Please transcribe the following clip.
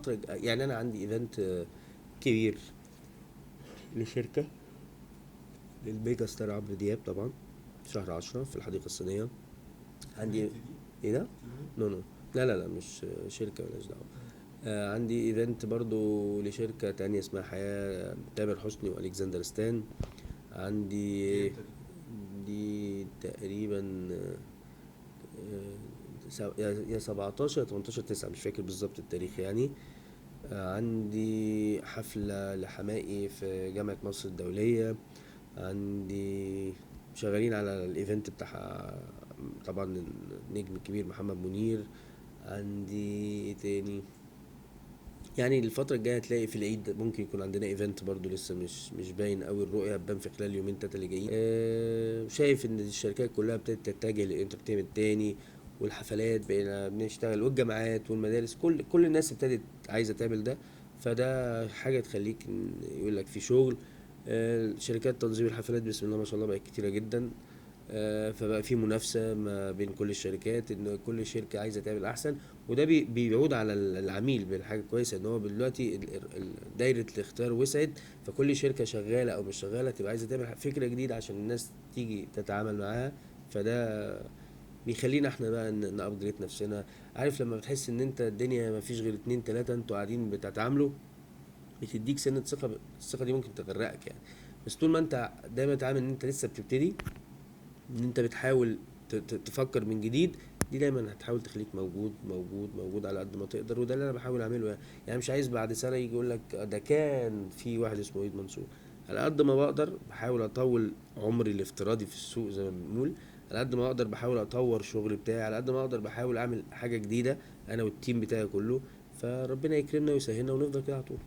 الفترة يعني انا عندي event كبير لشركة لل mega star عمرو دياب طبعا شهر 10 في الحديقة الصينية. عندي ايه ده؟ no no، لا لا لا، مش شركة، مالهاش دعوة. عندي event برضو لشركة تانية اسمها حياة، تامر حسني والكسندر ستان. عندي دي تقريبا يا 17 يا 18 9، مش فاكر بالظبط التاريخ يعني. عندي حفلة لحماقي في جامعة مصر الدولية. عندي شغالين على ال event بتاع طبعا النجم الكبير محمد منير. عندي ايه تاني؟ يعني الفترة الجاية هتلاقي في العيد ممكن يكون عندنا event برضو، لسه مش باين قوي، الرؤية هتبان في خلال يومين تلاتة اللي جايين. شايف ان الشركات كلها ابتدت تتجه لل entertainment تاني، والحفلات بقينا بنشتغل، والجامعات والمدارس، كل الناس ابتدت عايزة تعمل ده. فده حاجة تخليك يقول لك في شغل. شركات تنظيم الحفلات بسم الله ما شاء الله بقت كتيرة جدا، فبقى في منافسة ما بين كل الشركات، ان كل شركة عايزة تعمل احسن، وده بيعود على العميل بالحاجة كويسة، ان هو دلوقتي دايرة الاختيار وسعت، فكل شركة شغالة او مش شغالة تبقى عايزة تعمل فكرة جديدة عشان الناس تيجي تتعامل معاها. فده بيخلينا احنا بقى ن upgrade نفسنا. عارف لما بتحس ان انت الدنيا ما فيش غير 2 3 انتوا قاعدين بتتعاملوا، بتديك سنة ثقة، الثقة دي ممكن تغرقك يعني. بس طول ما انت دايما تعامل ان انت لسه بتبتدي، ان انت بتحاول تفكر من جديد، دي دايما هتحاول تخليك موجود موجود موجود على قد ما تقدر. وده اللي انا بحاول اعمله يعني. يعني مش عايز بعد سنة يجي يقول لك ده كان في واحد اسمه وليد منصور. على قد ما بقدر بحاول اطول عمري الافتراضي في السوق زي ما بنقول، على قد ما اقدر بحاول اطور شغل بتاعي، على قد ما اقدر بحاول اعمل حاجة جديدة انا وال team بتاعي كله. فربنا يكرمنا ويسهلنا ونفضل كده على طول.